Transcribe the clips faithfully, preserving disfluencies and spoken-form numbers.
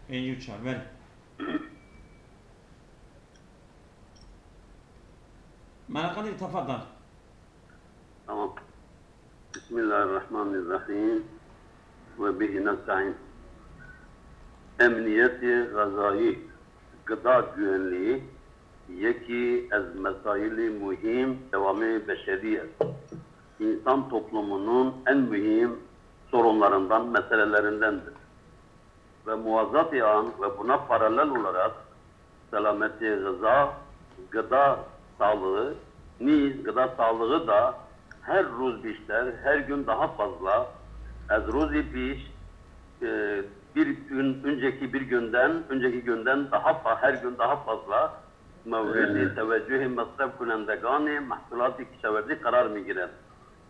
Pêncî û çar, belê. Mela Qedirî, tefadal. Tamam. Bismillahirrahmanirrahim. Ve bihi nestaîn. Emniyetê xezayî, gıda güvenliği, yekî ez mesaîlî muhîm dewamê beşerî ye. İnsan toplumunun en mühim sorunlarından, meselelerindendir. Ve muvazatê an ve buna paralel olarak selametê gıda, gıda sağlığı, nîz gıda sağlığı da her rûz bîşter, her gün daha fazla, ez rûzî pîş, e, bir gün, önceki bir günden, önceki günden daha fa-, her gün daha fazla mewridi tevecühê mesref kunendeganê mehsulatê kişawerzi karar migire.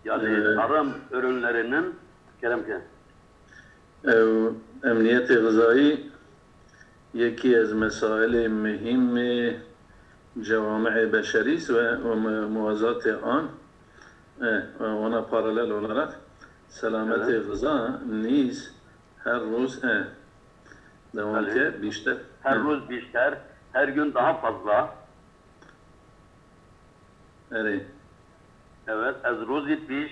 Yani Evet. tarım ürünlerinin, kerem ke. Ew, emniyetê xizayî yekî ez mesailê muhîmê cewami'ê beşerî ve, ve mu-, muwazatê an, e, ve ona paralel olarak selametê Evet. xiza nîz her roz, e, devam Belê. ke, bîşter. Her Evet. roz bîşter, her gün daha fazla. Erê. Evet, ez rûzî pîş,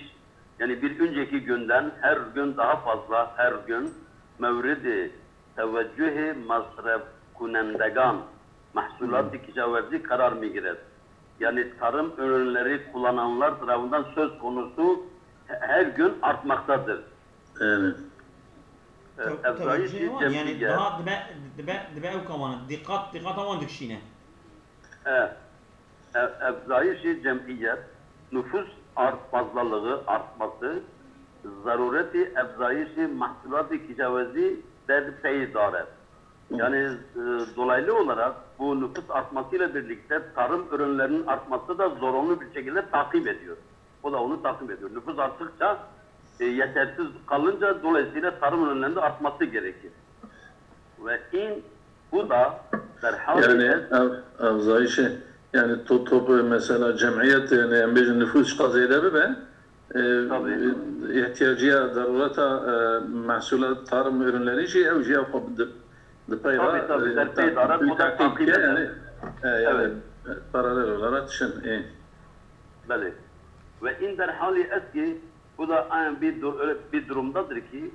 yani bir önceki günden her gün daha fazla, her gün mewridi tevecühê masref kunendegan, mahsulatı kişawerzi karar migiret. Yani tarım ürünleri kullananlar tarafından söz konusu he-, her gün artmaktadır. Evet. E, Te-, evzayişî tevecühê wan, yani cemîye. daha dibe, dibe, dibe ew kawana, dîqat, dîqata wan dikişîne. E, e, evzayişî cemiyet, nüfus art fazlalığı artması, zarureti evzayişi mahsulatı kişawerzi der pey dare. Yani, e, dolaylı olarak bu nüfus artmasıyla birlikte tarım ürünlerinin artması da zorunlu bir şekilde takip ediyor. O da onu takip ediyor. Nüfus arttıkça, e, yetersiz kalınca dolayısıyla tarım ürünlerinin de artması gerekir. Ve in bu da derhal Yani ev, evzayişê, yani to-, toplu mesela cemiyet, yani em bêjin nüfus çiqas zêde bibe, e, Tabii. ihtiyacıya, darureta, e, mahsula tarım ürünleri jî ew jî ew xwe bi, bi peyra, Tabii, tabii, e, der pey ta-, dare, bi o da takip takip eder. yani, e, yani, Evet. e, paralel olarak tişin, e. Belê. Ve in derhalî est ki bu da aynı bir dur-, öyle bir durumdadır ki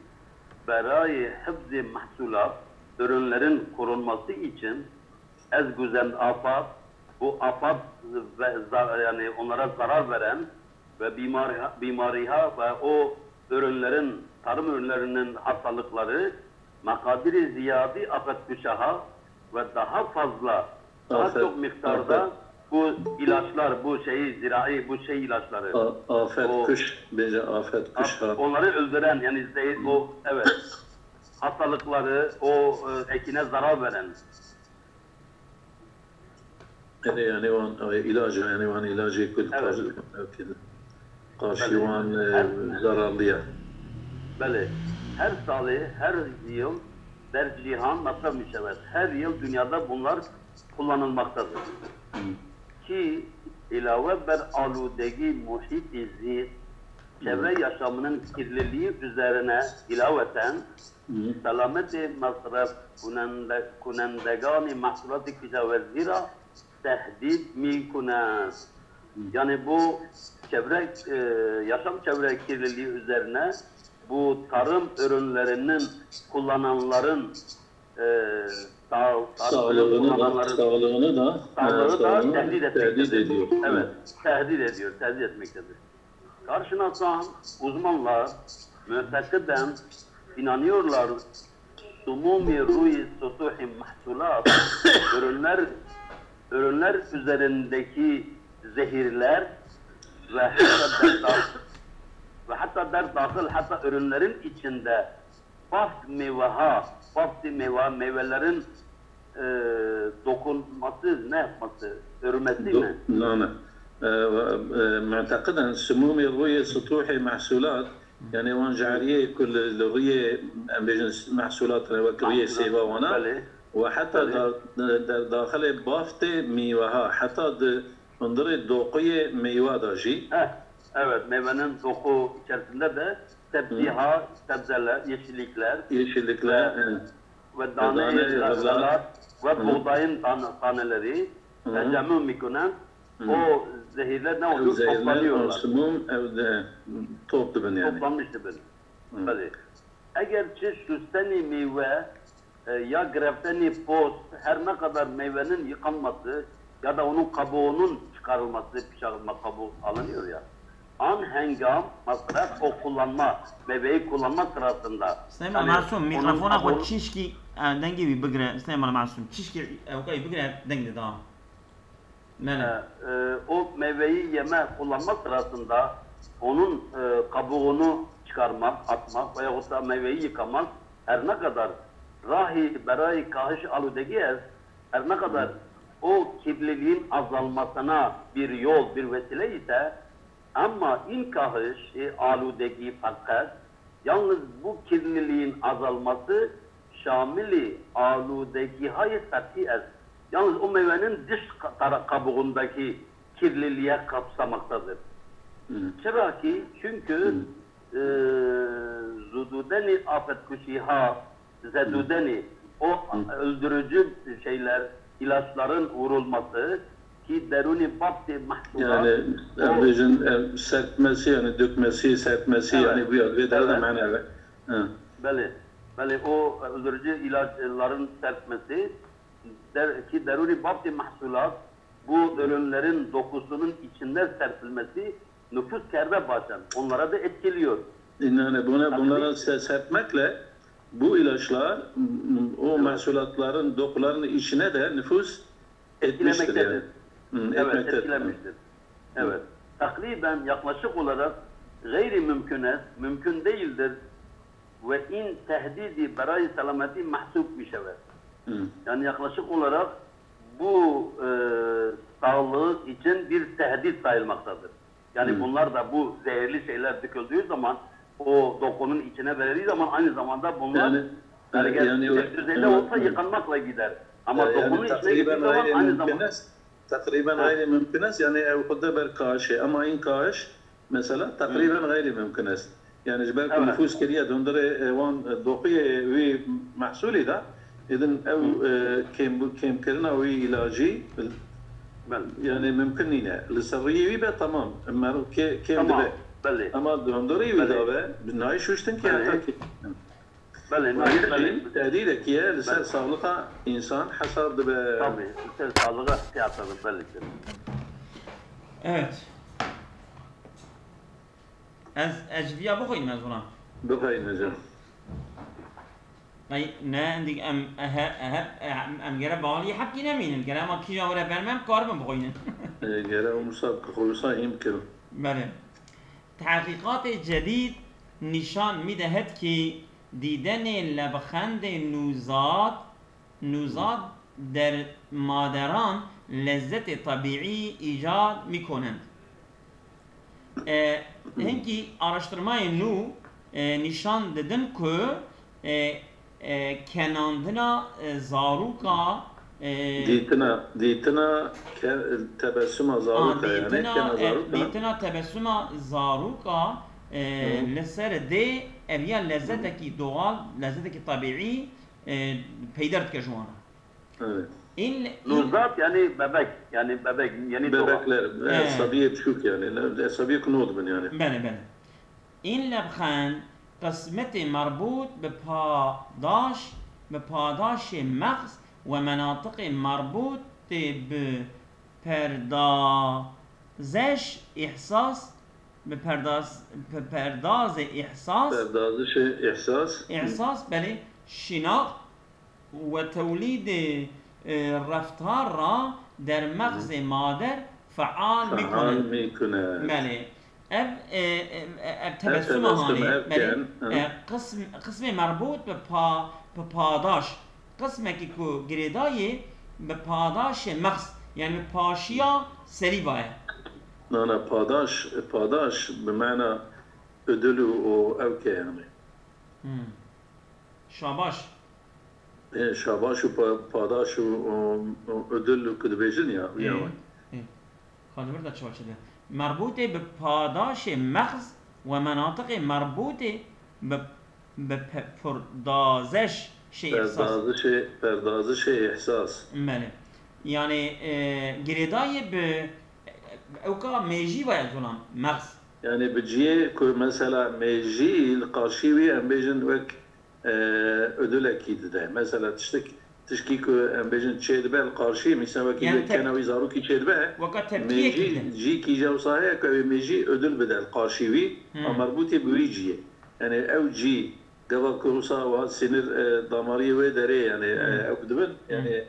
berayê hifzê mahsulat, ürünlerin korunması için ez guzend afat, bu afat ve za-, yani onlara zarar veren ve bimariha, bimariha ve o ürünlerin, tarım ürünlerinin hastalıkları mekadirî ziyadî afetkuşaha ve daha fazla, daha Afet, çok miktarda afet. bu ilaçlar, bu şeyi, zirai, bu şey ilaçları. A-, afet O kuş, bêje afet kuş af-, ha. onları öldüren, yani zehir, o, evet, hastalıkları, o, e, ekine zarar veren. Erê, yani wan, e, îlac, yani wan îlacê ku Evet. karşı, karşı Belê. wan, e, Her zararlı ya. Belê. Her salê, her yıl der cihan masraf müşevet. Her yıl dünyada bunlar kullanılmaktadır. Hı. Ki ilave ber aludegi muhiti zî, çevre Hı. yaşamının kirliliği üzerine ilaveten Hı. selametê masraf kunende-, kunendeganê mahsulatê kişawerzi ra tehdîd mîkune. Yani bu çevre, e, yaşam çevre kirliliği üzerine bu tarım ürünlerinin kullananların, e, sağ-, tarım ürünü Sağlığını da, kullananların sağlığını da, sağlığı e, da sağlığını tehdit tehdit etmektedir. ediyor. Evet, tehdit ediyor, tehdit etmektedir. Karşınasan, uzmanlar, mu'tekiden, inanıyorlar, sumumi ruyi sutuhi mahsulat, ürünler, ürünler üzerindeki zehirler ve hatta der, ve hatta der dahil, hatta ürünlerin içinde baft meyveha, baft meyve, meyvelerin, e, dokunması, ne yapması, örmesi Do-, mi? nane. E, ve, e, mu'tekiden sumumi ruyi sutuhi mahsulat, yani wan ji eriyê ku li, li riyê, em bêjin, mehsulat ne, wek riyê Mahsulat, sêva wana, belê. Ve heta Belê. da, der daxilê baftê mîweha, heta di hundirê doquyê meywa da jî. Heh, evet, meyvenin doku içerisinde de sebziha, sebzeler, yeşillikler Yeşillikler, ve evet. ve daneyê xelat, xelat ve buğdayın tane-, taneleri tecemmüm mikune, o zehirler ne oldu? Toplanıyorlar. Ew zehirler, o simûm, ew de top dibin yani. Toplanmış dibin. Belê. Eger çi şustenî meywe, e, ya girevtenî post, her ne kadar meyvenin yıkanması ya da onun kabuğunun çıkarılması, bıçakla kabuğu alınıyor ya. An hengam, mesela o kullanma, meyveyi kullanma sırasında. Süleyman Masum, mikrofona xwe çişkî, e, dengê wî bigire. Süleyman Masum, çişkî, e, ewkayî bigire, deng de da. Belê. E, e, o meyveyi yeme, kullanma sırasında onun, e, kabuğunu çıkarmak, atmak veyahut da meyveyi yıkamak her ne kadar rahi berayî kahiş aludegi est, her ne kadar o kirliliğin azalmasına bir yol, bir vesile ise, ama in kahiş, e, aludegi fakat yalnız bu kirliliğin azalması şamili aludegihayê sethî est. Yalnız o meyvenin dış ka-, tara-, kabuğundaki kirliliğe kapsamaktadır. Hı. Çıra ki, çünkü, Hı. e, zududeni afetkuşiha, zedudeni, o Hı. öldürücü şeyler, ilaçların vurulması ki deruni babtê mahsulat, Yani, o em bêjin, em, sertmesi, yani dökmesi, sertmesi, Evet. yani bu ya, vê derê de Evet. mane ve. Hı. Belê, belê, o öldürücü ilaçların serpmesi, der-, ki deruni babtê mahsulat, bu ürünlerin dokusunun içinde serpilmesi nüfuz kerde bazen, onlara da etkiliyor. Yani buna, Tabii. bunlara se-, serpmekle bu ilaçlar, m-, o Evet. mahsulatların dokularının içine de nüfuz etmiştir yani. Etkilemektedir. Hı, Evet, etmektedir. etkilemiştir. Hı. Evet. Takriben, yaklaşık olarak gayri mümkün est, mümkün değildir. Ve in tehdidi berayî selameti mahsub bişewe. Hı. Yani yaklaşık olarak bu, e, sağlığı için bir tehdit sayılmaktadır. Yani Hı. bunlar da bu zehirli şeyler döküldüğü zaman, o dokunun içine verildiği zaman aynı zamanda bunlar Yani, yani e, gerçi yani yüksek o, düzeyde hı, olsa hı. yıkanmakla gider. Ama E, yani dokunun içine takriben girdiği zaman gayri aynı mümkün zamanda est. Takriben Hı. gayri mümkün est. Yani ew xwe de ber kaşê. Ama in kaş, mesela, Hı. takriben gayri mümkün est. Yani ji ber ku Evet. nüfuz kiriye di hundirê, e, wan, e, doqiyê wî mehsulî de, êdin ew, Hı. e, kêm, kêmkirina wî ilacî, Belê. yani mümkün nîne. Li ser riyê wî be, tamam. Mero kê-, kêm Tamam, dibe. belê. Ama di hundirê wî Belê. de be, nayê şuştin ki Belê. heta kê-, Belê, nayê, belê. Tehdîdekî ye, li ser Belê. sağlığa insan hesab dibe. Tabii, li ser sağlığa hesab dibe, belê. Evet. Ez, ez ji viya bixwînim, ez vana. Bixwîne, can. Qey ne, hindik em, e, he, e, hep, e, em, em gere balî hepkî nemînin. Gere ema kîja were ber me, em karibin bixwînin. E, gere û misal ki xwe wisa hîn bikirin. Belê. Tehqîqatê cedîd nîşan midehet ki dîdenê lebxendê nûzad, nûzad der maderan lezzetê tabiî îcad mikonend. E, hinkî araştirmayên nû, e, nîşan didin ku, e, e, kenandina, e, zaroka, e, Dîtina, dîtina ke-, tebessuma a, zaroka, yani dîtina, kena e, zaroka. dîtina tebessuma zaroka, e, Hı. li ser dê ev ya lezzetekî doğal, lezzetekî tabiî, e, peyder dike ji wan re. Evet. În, în Nûzad yani bebek, yani bebek, yeni doğan. Bebekler, e, He. sabiyê biçûk yani, ne, e, sabiyê ku nod bin yani. Belê, belê. În lebxend qismetê merbût bi padaş, bi padaşê mexz we menatiqê merbûtê bi perdazeş îhsas, bi perdaz-, bi perdazê îhsas, Perdazişê îhsas. îhsas, belê, şînaxt, we tewlîdê, e, reftar ra der mexzê mader feal Feal mîkune. mîkune. Belê. Ev, e, e, e, ev Ev tebessuma tebessum, hanê, ev belê. ken, hı. E, qism-, qismê merbût bi pa-, bi padaş. Qismekî ku girêdayê bi padaşê mexz, yani bi paşiya selîva ye. Na, na, padaş, padaş bi mana ödül û, û ew ke yani. Hmm. Şabaş. E, şabaş û pa-, padaş û, û, û ödül ku dibêjin ya, ya Ê, wê. ê. Xwe li vir de çawa çêdibe. Merbûtê bi padaşê mexz we menatiqê merbûtê bi, bi pe-, purdazeş, Perdazişê, perdazişê îhsas. Belê. Yani, e, girêdayê bi, ewka mêjî ve zolam, mexz. Yani bi cihê ku mesela mêjî li qarşî wî em bêjin wek, e, ödülekî dide. Mesela tiştek, tişkî ku em bêjin çêdibe li qarşî, mesela wekî Yani wê tep- kena wî zarokî çêdibe, weka tepkiyekî mêjî dide. Cîkî jewsa heye ku ew ê mêjî ödül bide li qarşî wî, Hmm. a merbûtê bi wî cihê. Yani ew cî Gava ku wisa wa sînir, e, damariyê wê derê, yani, e, Hmm. ew dibin, Hmm. yani,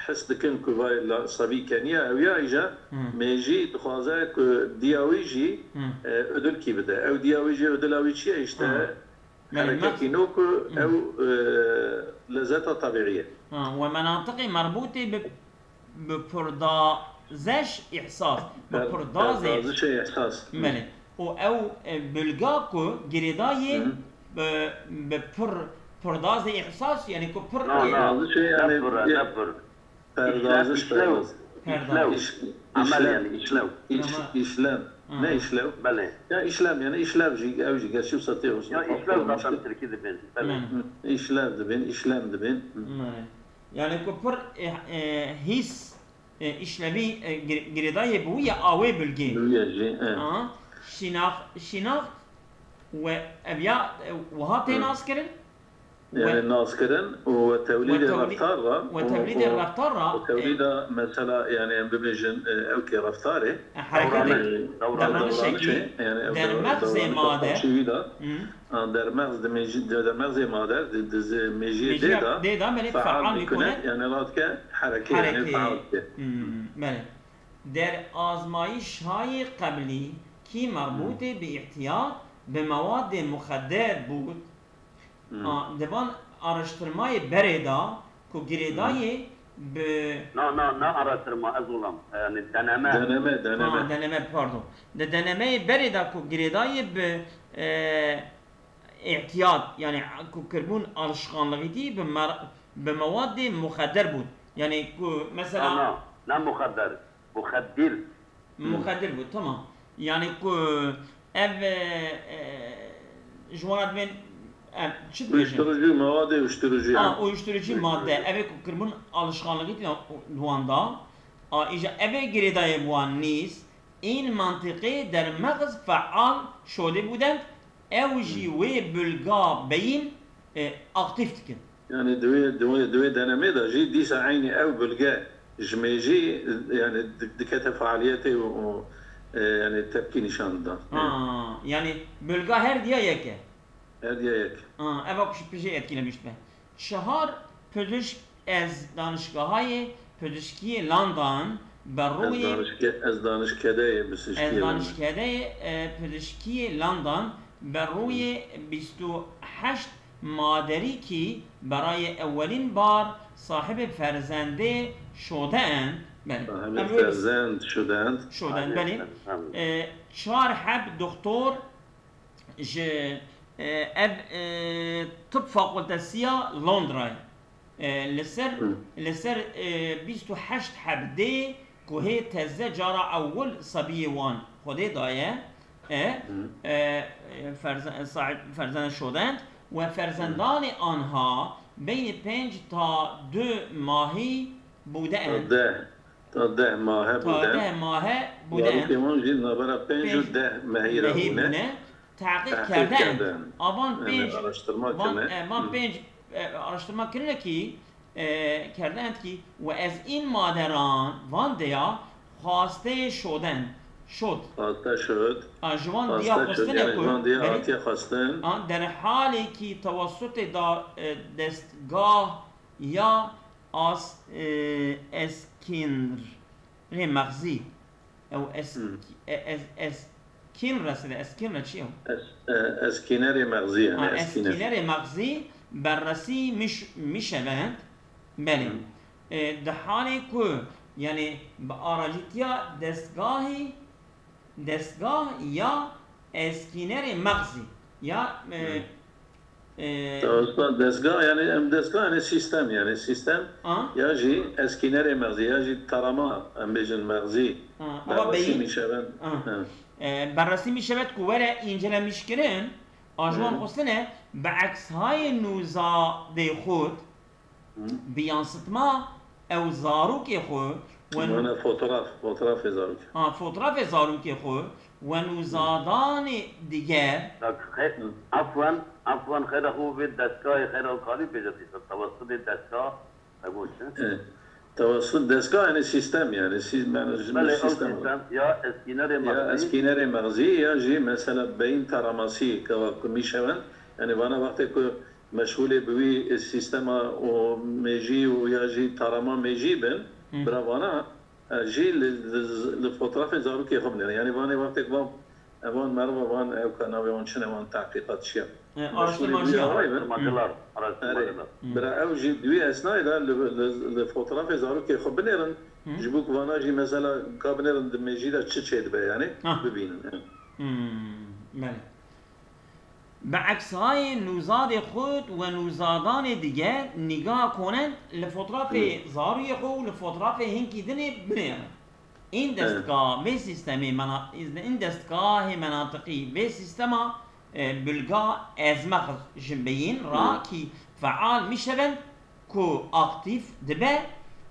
his dikin ku vay la sebî keniya ew ya, îja Hmm. mêjî dixwaze ku diya wî jî, Hmm. e, ödülkî bide. Ew diya wî jî, ödüla wî çi ye? İşte Hmm. Yani, herekekî me- nû ku Hmm. ew, e, lezeta tebiî ye. Ha, we menatiqê merbûtê bi bi pirdazeş îhsas, bi Per-, pirdazê perdazişê îhsas. Belê. Û ew, e, bilga ku girêdayê Hı. bi, bi pir, pirdazê îhsas, yani ku pir Na, na, Perdazişê, yani, ne pir, ya, ne pir. Perdaziş, işlev, perdaz. Perdaziş. Îş-, Emel, işlem. Yani, işlev. Îş-, Tamam. işlem. Hı. Ne işlev? Belê. Ya işlem, yani işlev jî, ew jî, gerçi wisa tê olsun. Ya işlev zaten Tirkî dibin. Belê. Hı. Hı. Îşlev dibin, işlem dibin. Hı. Belê. Yani ku pir, e, e, hîs, e, îşlevî, e, gir-, girêdayê bi wî ya awê bilgê. Bi wî ya jî, e. Aha. Şînax-, şînaxt we ev ya, e, wiha tê Hı. naskirin? Yani We-, naskirin û we tewlîdê we tewlî-, reftar ra we û, tewlîdê û, reftar ra, û tewlîda e, mesela, yani em bibêjin, e, ew kê reftarê. E, hereketê, Davranişê. Davranişê. Davranişê, yani ev Dermexzê dav-, davranişê mader. Çiwî da. Hı. Ha, dermexz di mêjî-, di-, dermexzê mader, di, di zê-, mêjiyê Mêjiya dê de dê de, belê, feal feal dikune, dikune, yani radike hereke, yani Hereke. Feal dike. Hmm, belê. Der azmayîşayê qeblî kî merbûtê bi îhtiyat bi mewadê muxedder bût, Hmm. a, di van araştirmayê berê de ku girêdayê Hmm. bi Na, na, na araştirma, ez olam. Yani deneme. Deneme, deneme. Ha, deneme, pardon. Di denemeyê berê de ku girêdayê bi, e, îhtiyat, yani ku kirbûn alışkanlığîtî bi mer-, bi mewadê muxedder bûn. Yani ku mesela Na, na, ne muxedder. Muxeddir. Muxeddir bû, tamam. Yani ku ev, e, e, ji wan re divên, ev çi dibêjin? Uyuşturucu, mewade uyuşturucu. A, uyuşturucu madde. Uyuşturucu. Ev ê ku kirbûn alışkanlığîtî di wan da. A, îja ev ê girêdayê bi wan nîz. În mantiqê dermexz feal şode budent, ew jî Hmm. wê bilga beyîn, e, aktîf dikin. Yani di wê, di wê, di wê denemê de jî dîsa eynî ew bilge ji mêjî, yani di-, dikete faaliyetê û, û, e, yani tepkî nîşan dida. Ha, yani bilga her diya yek e. Her diya yek. Ha, eva ku ji pijê etkilemiş be. Çihar pizişk ez danişgahayê pizişkiyê London bi Ez rûyê danişke-, ez danişkedeyê pizişkiyê Ez London. danişkedeyê, e, pizişkiyê London bi rûyê bîst û heşt maderîkî berayê ewelîn bar sahibê ferzendê şode en. Belê. Sahibê Em wê ferzend şode en. Şode en, belê. Amin. E, çar heb doktor ji, e, ev, e, tib fakultesiya Londrayê. E, li ser, Hı. li ser, e, bîst û heşt hebdê ku hê teze cara ewil sebiyê wan Xwedê daye, e, Hı. e, ferze-, sahib, ferzendê şodend we Hı. ferzendanê anha beynê pênc ta du mahî bûde en. Ta deh, ta deh mahe Ta bûde. deh mahe bûde en. Zarokê wan jî navbera pênc û Pênc deh mehî re mehî bûne. bûne. Teqîq Teqîq kerde en. kerde en. A van Yani pênc, araştirma van, kirine. e, van Hı. pênc, e, araştirma kirine kî, e, kerde en kî, we ez în maderan van deya xwastê şoden. Şot. Xwaste şot. A, ji van diya Xwaste şot, xwestine yani ku, ji van diya berî, hatiye xwestin. a, derhalê kî tewasutê da, e, destgah ya as, e, eskînr. Rê mexzî. Ew es-, Hmm. e-, ez-, eskîn re side, eskîn re çi ye? Es-, e, eskînerê mexzî, yani Ha, eskîner. eskînerê mexzî berresî miş-, mişevend. Belê. Hmm. E, di halê ku, yani, bi aracîtiya destgahî, destgah ya eskînerê mexzî, ya, e, Hmm. Ee, Usta, destgah, yani em destgah, yani sistem, yani sistem A? ya jî eskînerê mexzî, ya jî tarama, em bêjin mexzî. A, ama Berresimî beyin. şevend. A. Ha. Ee, berresimî şevend ku were încelemîşkirin, a ji wan Hı. xwestine bi ekshayê nûzadê xurt, bi yansıtma ew zarokê xwe wen Mana fotoğraf, fotoğrafê zarokê. Ha, fotoğrafê zarokê xwe wen û zadanê diger. Afwan, afwan, xêra xwe vê destgahê xêra û kalî pêce dîsa tewessutê destgah. Ev çi? E, tewessut destgah yani sistem yani, siz, yani Belê, ew sistem. Sistem ya eskînerê Ya mexzî. Eskînerê mexzî ya jî mesela beyin taraması kava ku mîşeven, yani vana wextê ku meşgulê bi wî sistema û mêjî û ya jî tarama mêjî bin, Hı. bira vana, e, jî li, li, li fotoğrafê zarokê xwe binêrin. Yani vanê wextê ku van, e, van merva van ew ka navê wan çi ne, van tahqîqatçiya. E, Meşgulê araştırmacı bi ya. Araştırmacılar, Hı. araştırmacılar. Hı. Bira ew jî di wî esnayê de li, li, li fotoğrafê zarokê xwe binêrin. Hı. Ji bo ku vana jî mesela ka binêrin di mêjî de çi çêdibe yani Ha. bibînin. Hı, belê. Bi eksayê nûzadê xwe û nûzadanê dige nîgaha konent li fotoğrafê Hı. zarûyê xwe û li fotoğrafê hinkî dinê binêrin. În destgah vê sîstemê mena-, în destgahê menatiqî vê sîstema, e, bilga ezmex ji beyîn ra Hı. kî feal mişevend ku aktîf dibe,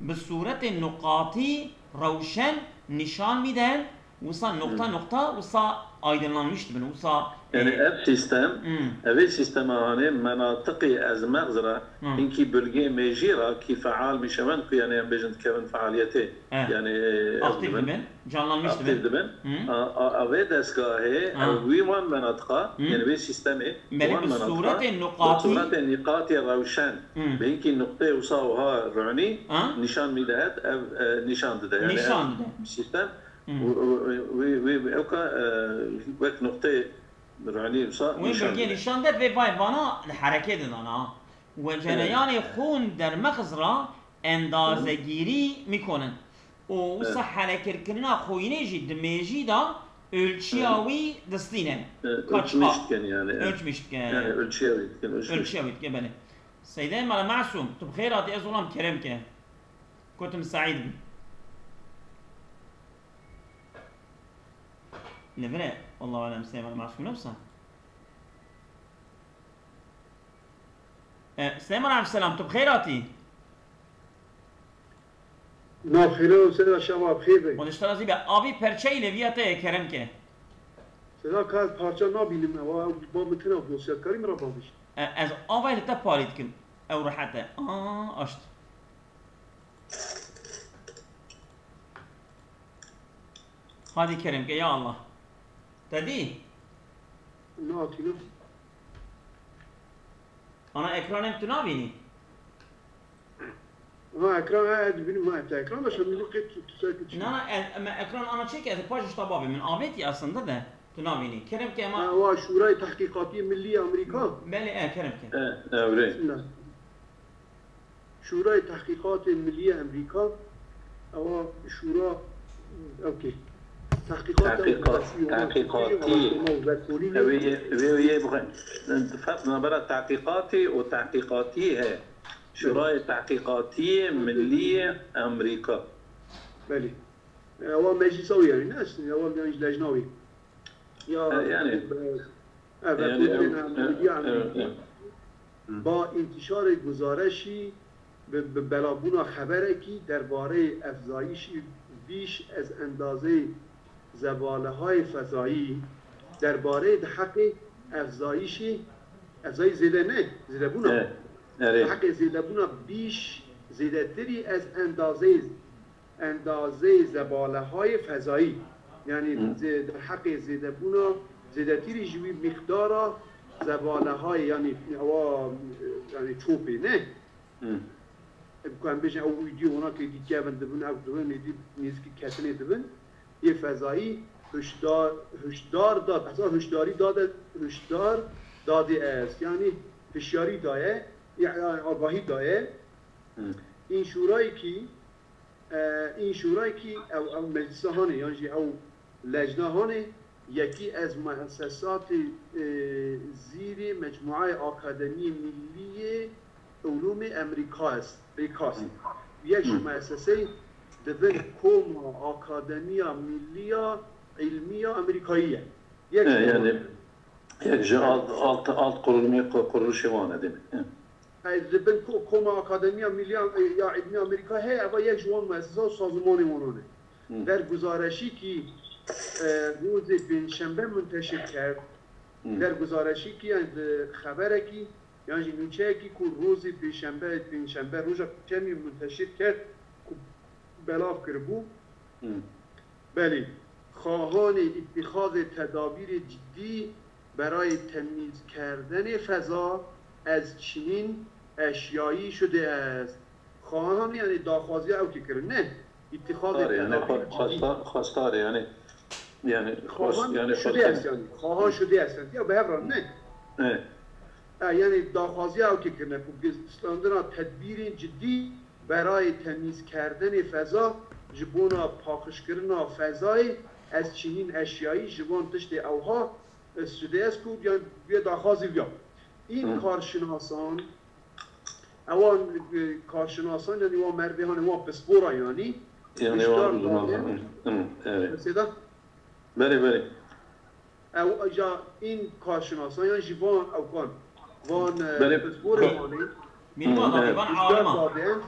bi sûretê nuqatî rewşen nîşan mîden, wisa nokta Hı. nokta, wisa aydınlanmış dibin, wisa, Yani e, ev sistem, Hmm. evê sistema hanê menatiqê ezmex ra Hmm. hinkî bilgê mêjî ra kî feal mişevend ku yani em bêjin dikevin fealiyetê. Eh. Yani, e, Aktif dibin. dibin, canlanmış Aktif dibin. dibin. Hmm. A, a, a vê destgahê, Ha. ew wî wan menatiqa, Hmm. yani vê sistemê, Belê wan bi menatiqa, sûretê bi nuqatî. sûretê nîqatê rewşen, Hmm. bi hinkî nuqtê wisa wiha rûnî Ha. nîşan mîdehet, ev, e, nîşan dide. Yani Nîşan ev dide. sistem Hmm. wî, wî, wî, wî, ew ka, e, wek nuqtê rûnî wisa Wê nîşan bilgê dide. nîşan de vê vay vana li herekê didana. Wecereyanê Evet. xûn dermexiz ra endazegîrî mîkonin. Û wisa Evet. herekirkirina xwînê jî di mêjî de ölçiya Evet. wî distîne. Evet, Kaç ölçmüş ha- dikin yani, evet. Ölçmüş dikin. Yani ölçüye dikin, ölçmüş. Ölçüye dikin, belê. Seyde Mala Masum, tu bi xêr hatî, ez olam kerem ke. Kotim Saîd bî. Li vir e, Allahu alem, Seyde Mala Masum ne wisa? E, Süleyman Abdüselam, tu bi xêr hatî? Na xêre û sera şeva bi xêr be. Xwedê ji te razî be. Avî perçeyî lêviya te ye, kerem ke. Sera ka ez parça nabînim, ewa ew ba min tena dosya, dikarî min re bavêjî? E, ez avayê li te parî dikim. Ew rehet e. Aa, aşt. Hadî kerem ke, ya Allah. Te dî? Na, tîna. Ana ekranê tu nabînî? Ha, ekran, ha, dibînim, ha, te ekran da şemî qet tu, tu ser tu çi? Na, na, e, me ekran ana çêke, ez paş ji te bavê min avêtî aslında de, tu nabînî. Kerem ke ema Ha, wa Şurayê Tehqîqatî Millî Amerîka? Belê, e, kerem ke. E, evrê. Bismillah. Şurayê Tehqîqatê Millî Amerîka, ewa şura, okey. Tehqîqat ew Tehqîqat, wesî, wesî, tehqîqatî. wesî, wesî, wesî, Ew ê, wê, wê bixwe-, ferq nabera tehqîqatê û tehqîqatî heye. Şurayê Tehqîqatiyê Millî Amerîka. Belê. Ewa meclisa wî yani, ne? Ewa yani lejna wî. Ya, E, yani. e, Yani, vekolînên e, e, Amerîkî e, e. Hı. ba întîşarê guzareşî bi, bi belabûna xeberekî derbarê efzayîşî vîş ez endazeyê zebalehayê fezayî, derbarê di heqê efzayîşê, efzayî zêde ne, zêdebûna. E, erê. Di heqê zêdebûna bîş zêdetirî ez endazeyê endazeyê zebalehayê fezayî, yanî Hı. zê-, derheqê zêdebûna, zêdetirî ji wî mîqdara zebalehayê, yanî ewa, yanî çopê, ne? Hı. Em ku em bêjin ew îdî wana kê dî kevin dibin, ew dibin, êdî nêzîkî ketinê dibin, yê fezayî hişdar, hişdar da, hesa hişdarî dade, hişdar dadê ez, yanî hişyarî daye, ya, ya, agahî daye. Hı. În şûrayekî E, în şûrayekî ew, ew meclisa hanê, yan jî ew lejna hanê, yekî ez muessesatê, e, zîrê Mecmuayê Akademiyê Millî yê Ulûmê Amerîka est, Rêkas. Hı. Yek ji Hı. muesseseyê dibin Koma Akademiya Millî ya Îlmî ya Amerîkayî ye. Yek E, ji yani, wan. yek ji alt, alt, alt kurulmê, kuruluşê wan e, değil mi? Hı. Ey, li bin ko-, koma Akademiya Milli Am-, ya Îlmê Amerîka heye, eva yek ji wan muessesa û sazûmanê wanan e. Hmm. Der guzareşîkî, e, rojê pêncşembe munteşir kerd. Hmm. Der guzareşîkî, yani di xeberekî, yan jî nûçeyekî ku rojê pêşembe, pêncşembe, roja kemî munteşir kerd, ku belav kiribû. Hmm. Belê, xahanê îtîxazê tedabîrê cidî berayê temîzkerdinê feza ez çinîn eşyayî şudê est. Xahan, yani daxwaziya ew kê kirin, ne? Îtîxazê Xwestarê, yani tedabîr xwe-, cidî. Xwesta-, xwestarê, yani, yani xwest-, Xahan yani şudê xwestarê. Est, yani. Xahan şudê est, yani. Ya bi hev re, ne? Evet. E, yani daxwaziya ew kê kirine ku gizlandina tedbîrên cidî berayê temîzkerdinê feza ji bona paqijkirina fezayê ez çinîn eşyayî ji van tiştê ewha, e, sudê est ku yan bûye daxwazî viya. În Hı. karşinasan, ewan, e, karşinasan, yani wan mervê hanê wan pispora yani, Yani hişdar wan uzman. Dadên, Hı, hı, evet. Mesela? Belê, belê. Ew ja în karşinasan yan jî van ewkan, van, e, Belê. Pisporê hanê. Mîrvan Hı, abi, evet. Van Hişdar alima. Dadên,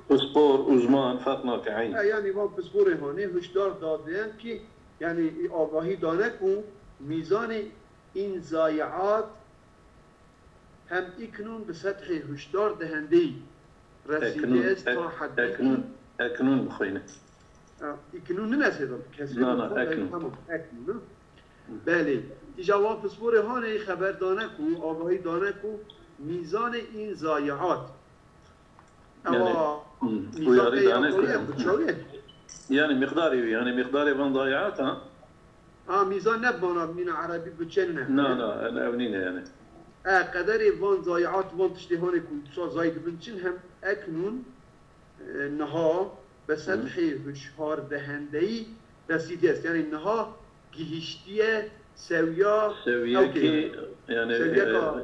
Pispor, uzman, ferq nake, eyn. E, yani van pisporê hanê, hişdar dadên ki, yani, e, agahî dane ku mîzanê în zayiat hem îknûn bi sethê hişdar dehendeyî resîdî Eknûn, est ek-, ta heddekî. Eknûn, eknûn bixwîne. Ha, îknûn nine sêdan, kesrê Na, na, bixwe, eknûn. Tamam, eknûn, ha? Belê. Îja wan pisporê hanê xeber dane ku, agahî dane ku mîzanê în zayiat. Yani, Ewa, hı, mîzan uyarî tê dane ya ku, ya ku çawiye? Yani miqdarê wî, yani miqdarê van zayiat, ha? Ha, mîzan ne bana mîna erebî bi çend ne? Na, na, en ev nîne yani. E, qederê van zayiat, van tiştê hanê ku sa zayî dibin çin hem eknûn, e, niha bi Hı. sethê hişdar dehendeyî resîdî est. Yani niha gihiştiye sewiya Sewiyekî, ewkê. Yani, Sewiyeka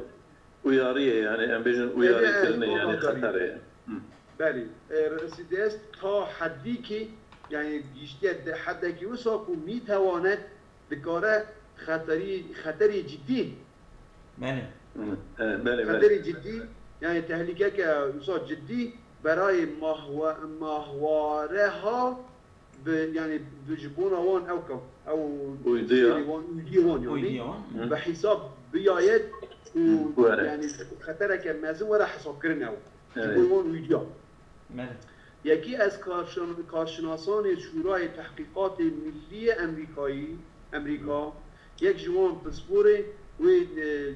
e, uyariyê, yani em bêjin uyarî Evet, kirine, yani doğru. Xeterê. Hı. Belê, e, resîdî est ta heddî ki, yani gihiştiye de heddekî wisa ku mîtewanet dikare xeterî, xeterî cidî. Belê. Hı, e, belê, belê. Xeterî cidî, yani tehlîkeke wisa cidî berayê mahwe-, mahwareha bi, yani bi ji bona wan ew ka, ew Uyduya. Sêrê wan, uydiyê wan yani Uydiyê wan, hı. Bi hesab biyayet û Hı, were. Yani xetereke mezin were hesabkirin ew. Ji Evet. Bo wan uydiya. Belê. Yekî ez karşin-, karşinasanê Şûrayê Tehqîqatê Millî yê Emrîkayî, Emrîka, yek ji wan pisporê wê, e, e,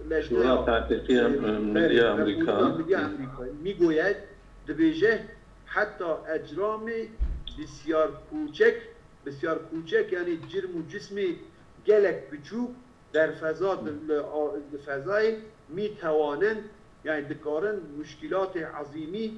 lejneya, Şûra Tehqîqiya, e, e, Millî belê, ya Emrîka. Mefûda Millî ya Emrîkayî. Migoyet dibêje, heta ecramê bisyar kûçek, bisyar kûçek, yani cirm û cismê gelek biçûk, derfeza di, li, a, di fezayê mîtewanin, yani dikarin muşkîlatê ezîmî,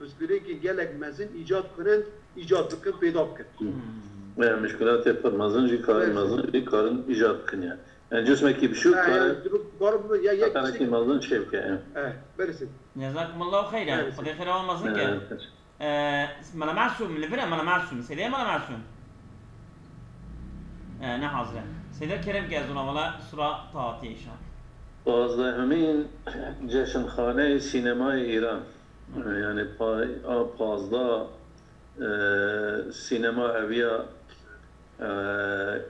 pirsgirêkên gelek mezin îcad kirin, îcad bikin, pêda bikin. Hmm. Yani muşkîlatê pir mezin jî karin Evet. mezin jî karin îcad bikin yani. Yani cismekî biçûk E, karin yani, durum, durum, ya, ya, xeterekî mezin çêbike yani. E, berîsin. Cezakumullahu xeyran. Evet. Xwedê xêra wan mezin ke. Evet. Ee, Mela Masûm, li vir e Mela Masûm. Seyda Mela Masûm. Ee, ne hazir e. Seyda kerem ke ez ona wala sura ta hatiye îşan. Pazdehemîn Ceşnxaneyê Sînemayê Îran. Hı. Yani pa-, a pazdeh, e, sînema eviya, e,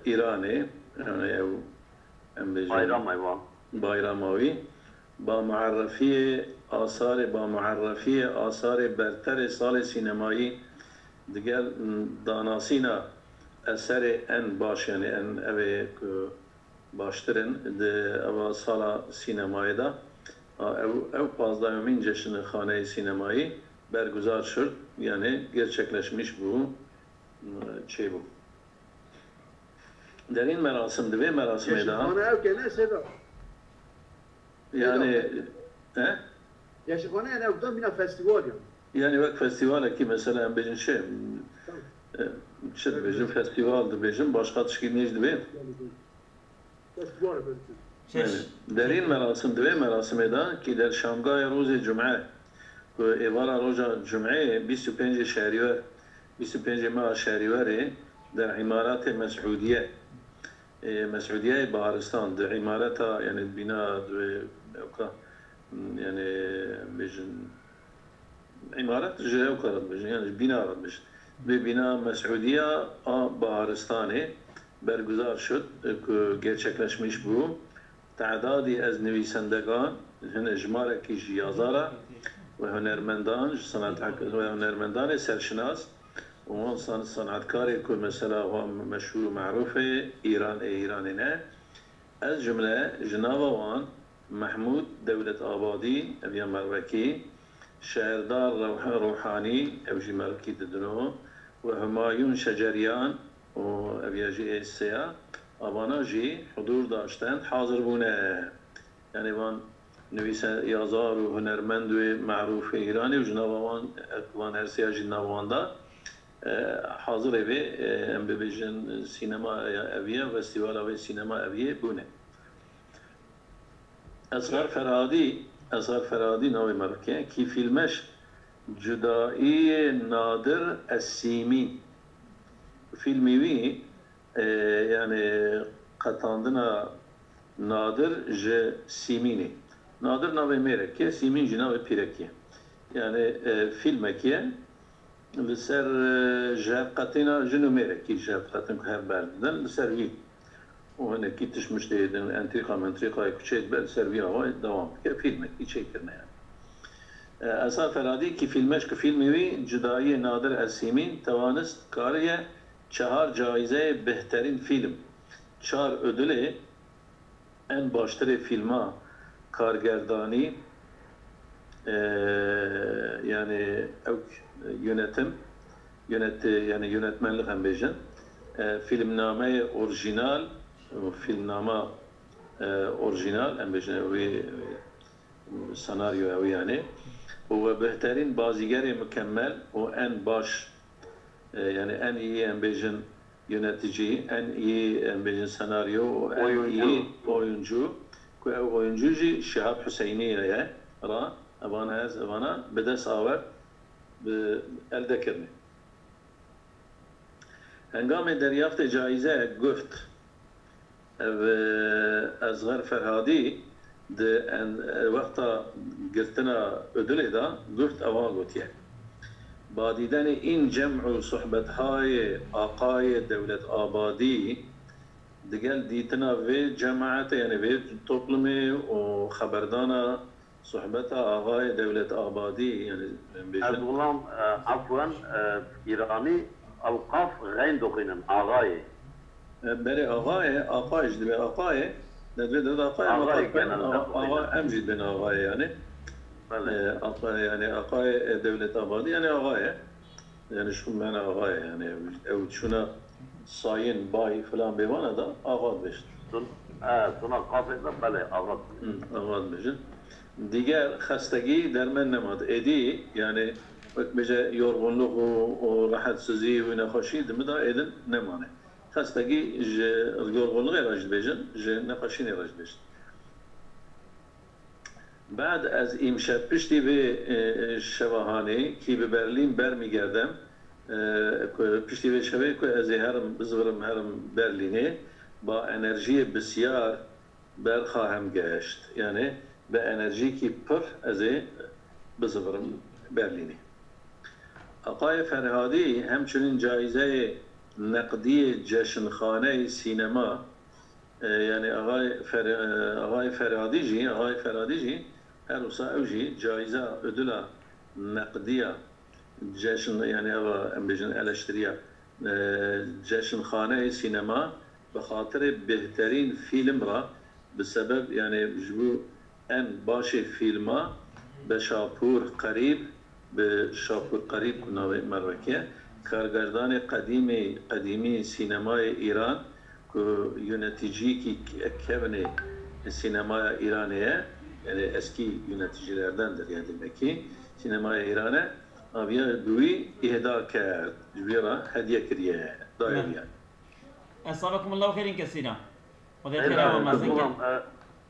Îranê. Yani ev, em bêjin Bayrama wî. Bayrama wî. Ba muerrefiyê asarê, ba muerrefiyê asarê berterê salê sînemayî digel, m, danasîna eserê en baş, yani en evê ku baştir in di eva sala sînemayê de. A, ew, ew pazdehemîn Ceşnxaneyê Sînemayî berguzar şud, yani gerçekleşmiş bû, m, çêbû. Derîn merasim, di vê merasimê de Ceşnxane ew ke ne Seyda? Yani, he? Ceşnxane yani ew da mîna festîval ya. Yani wek festîvalekî mesela em bêjin şey, Tamam. e, çi dibêjin, Evet. festîval dibêjin, başqa tişkî nêj dibê. Yani, festîval belki. Şeş. Yani, derîn merasim, di vê merasimê de ki der şamgaya rojê cum'e, ku êvara roja cum'ê bîst û pêncê şerîwer, bîst û pêncê meha şerîwerê der îmaratê Mesûdiye, e, Mesûdiyeyê Baharistan, di îmareta, yani bîna di ewka, Yani, em bêjin, îmaret ji ew kar dibêjin, yani ji bîna re dibêjin. Vê bîna Mesûdiya a Baharistanê berguzar şud, ku gerçekleşmiş bû. Tedadî ez nivîsendegan, hine jimarekî ji yazara ve hunermendan, ji sanat ve hunermendanê serşinas û wan san-, sanatkarê ku mesela wan meşhûr û merûf ê Îran ê Îranê ne. Ez cumle ji nava wan Mehmûd Dewlet Abadî, ev ya merwekî, Şeherdar Rewh-, Ruhanî, ew jî merwekî didino, û Humayûn Şeceriyan û ev ya jî ê sêya, avana jî hudûr daştend, hazir bûne. Yani van nivîse yazar û hunermend wê merûf ê Îranê û ji nava wan, van her sêya jî nava wan da, e, hazirê vê, e, em bibêjin sînema ya eviye, festîvala vê sînema eviye bûne. Esxer Ferhadî, Esxer Ferhadî navê merke, kî fîlmeş Cudayiyê Nadir Es Sîmîn. Fîlmî wî, e, yani qetandina Nadir ji Sîmînê. Nadir navê mêrekê, Sîmîn jî navê pîrekê. Yani, e, fîlmekê li ser, e, jevqetîna jin û mêrekî, jevqetin ku hev berdidin, li ser wî û hinekî tişt miştê din, entrîqa mentrîqayê ku çê dibe, li ser vî awayî dewam dike, fîlmekî çêkirine yani. E, Esxer Ferhadî kî fîlmeş ku fîlmê wî Cudayiyê Nadir Es Sîmîn tewanist kariye çehar caîzeyê bêhterîn fîlm, çar ödülê en baştirê fîlma kargerdanî, e, yani ew yönetim, yönet-, yani yönetmenlik em bêjin, e, fîlmnameyê orjînal, fîlmnama, e, orjînal em bêjin, wî, senaryo ew yani. Û we bêhterîn bazîgerê mukemmel û en baş, e, yani en iyi em bêjin yöneticî, en iyi em bêjin senaryo û en iyi oyuncu, ku ew oyuncu jî Şihab Huseyniye ye, ra evan ez evana bi dest awert, bi elde kirine. Hengamê deryaftê caîze guft, ev, e, Ezxer Ferhadî di en-, e, wexta girtina ödülê de guft ewa gotiye: Badîdenê în cem û sohbethay Aqayê Dewlet Abadî digel dîtina vê cemaetê, yani vê toplumê û xeberdana sohbeta Axayê Dewlet Abadî, yani, em bêjin. Ez wilam, e, afwen, e, îranî ew qaf xeyn doxînin, Axayê. E, belê, Axayê, Aqayê jî dibe Aqayê. Ne divê de Aqayê, Aqayê, axa, genelde axa, doxînin. Axa, em jî dibin Axayê, yani. Belê. E, Aqayê, yani, Aqayê, e, Dewlet Abadî, yani, Axayê. Yani, şu mena Axayê, yani, ew, ew çûna sayın, bay filan bêvana da axa dibêjin. Sun-, e, suna qafê de belê, axa. Hı, axa dibêjin. Diger xestegî dermen nemat. Êdî, yani, wek bêje yorgunluk û, û rahatsizî û nexweşî di min de êdin nemane. Xestegî ji yorgunlixê re jî dibêjin, ji nexweşînê re jî dibêjin. Bad ez îmşeb piştî vê, e, e, şeva hanê kî bi Berlîn bermîgerdem, e, ku piştî vê şevê ku ez ê herim, bizivirim, herim Berlînê, ba enerjiyê bisyar berxahim geşt. Yani bi enerjîkî pir ez ê bizivirim Berlînê. Aqayê Ferhadî hemçinin caîzeyê neqdiyê Ceşnxaneyê Sînema, e, yani Axayê Fer-, e, Axayê Ferhadî jî, Axayê Ferhadî jî her wisa ew jî caîza ödüla neqdiya Ceşn, yani eva em bêjin eleştiriya, e, Ceşnxaneyê Sînema bi xatirê bêhterîn fîlm re bi sebeb, yani ji bo en başê fîlma be Şapûr Qerîb, bi Şapûr Qerîb ku navê merwekê ye, kargerdanê qedîmê, qedîmî sînemayê Îran ku yöneticiyekî ke-, kevnê sînemaya Îranê ye, yani eski yöneticilerdendir, yani demek ki sînemaya Îranê, aviya bi wî îhda kerd, ji wî re hediye kiriye, daye wî yani. Esabekumullahu xeyrin kesîra. Xwedê xêra we mezin ke.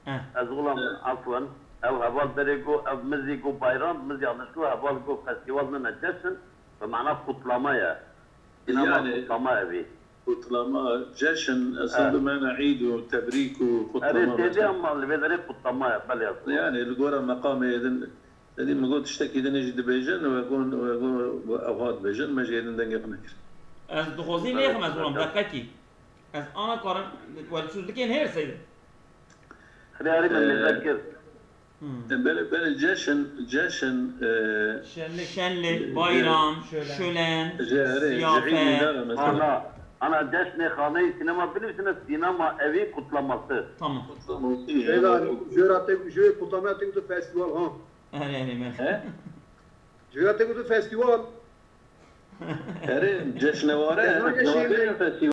Heh. Ez wilam, afwen, ew heval berê got, ev mizî got bayram, mizî anişto, heval got festîval nine ceşn, bi mana kutlama ye. Sînema kutlama evî. Kutlama, ceşn, esas bi mana îd û tebrîk û kutlama. Erê, têdî ama li vê derê kutlama ye, belê. Yani li gora meqamê din, dedî min got tiştekî din jî dibêjin, we gon, we gon, we ew hat dibêjin, me jî êdin dengê xwe nekir. Ez dixwazî nêxim ez olam, deqekî. Ez ana karim, we li çûz dikên hêr seyde. Xirê erê min mêze kir. Belê, belê, ceşn, ceşn, e, Şenlik. Şenlik, bayram, şölen, şölen, ji, erê, ji îdî siyafet. Dara mesela. Ana, ana ceşnê xaneyê sînema, binivîsine sînema evî kutlaması. Tamam. Kutlaması. Şeyda, jora te, jora kutlama te gotu festival ha. Erê, erê, me. He? Jora te gotu festival. Erê, ceşneware, ceşneware festival.